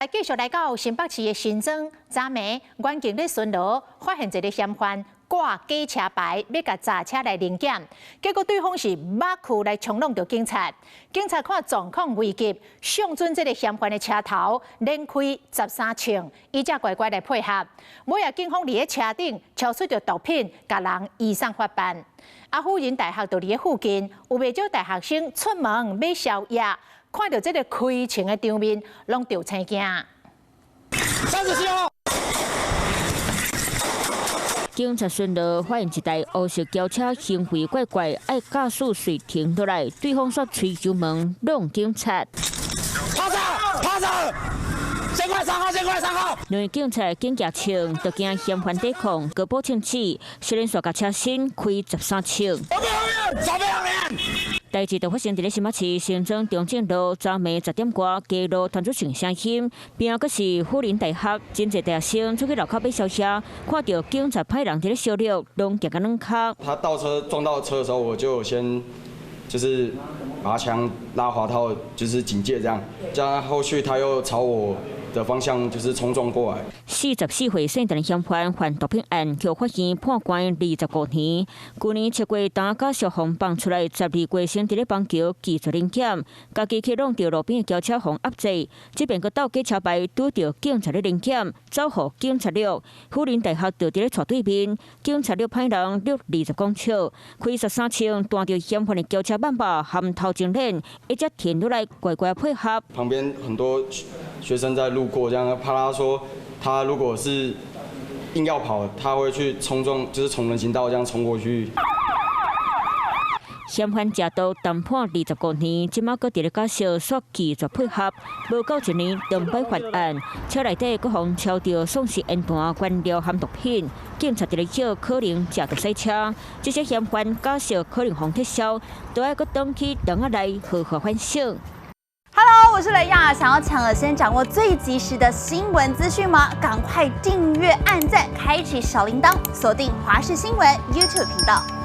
繼續來到新北市的新莊，昨暝員警咧巡邏，發現一个嫌犯掛假車牌，欲共詐車來臨檢，結果對方是馬庫來衝挵著警察。警察看狀況危急，相準這个嫌犯的車頭連開13槍，伊才乖乖來配合。尾仔警方佇咧車頂搜出著毒品，共人移送法辦。啊，輔仁大學就佇咧附近，有袂少大學生出門買宵夜，看著這个開槍的場面，攏著青驚。 37號。警察巡邏發現一台烏色轎車行為怪怪，愛駕駛隨停落來，對方煞催油門挵警察。趴著，趴著，先過來3號，先過來3號。兩个警察緊舉槍，就驚嫌犯抵抗，閣補槍子，雖然煞共車身開13槍。後面後面，左邊後面。代誌就發生佇咧新北市新莊中正路，昨暝10點外，街路傳出聲聲音，邊仔閣是輔仁大學，真濟大學生出去樓跤買宵夜，看著警察派人佇咧相掠，攏驚甲軟跤。他倒車撞到車的時候，我就先就是拔槍拉滑套，就是警戒這樣。加上後續他又朝我的方向就是衝撞過來。44歲姓陳的嫌犯犯毒品案，予法院判關25年。舊年7月，當假釋予放出來，12月先佇咧邦橋拒絕臨檢，家己去挵著路邊的轎車予壓制，這邊閣鬥假車牌拄著警察咧臨檢，走予警察掠。輔仁大學就佇咧斜對面，警察掠歹人掠20公尺，開13槍彈著嫌犯的轎車萬把含頭前輪，伊才停落來乖乖配合。旁邊很多學生在路過，這樣怕他說，他如果是硬要跑，他會去衝撞，就是從人行道這樣衝過去。嫌犯食毒談判25年，這馬閣佇咧假釋，煞拒絕配合，無夠一年兩擺犯案，車內底閣予搜著喪屍煙彈、原料含毒品，警察佇咧叫可能食毒洗車，這些嫌犯假釋可能予撤銷，都愛閣轉去牢仔內好好反省。 Hello，我是雷亞，想要搶先掌握最及時的新聞資訊嗎？趕快訂閱、按讚、開啟小鈴鐺，鎖定華視新聞 YouTube 頻道。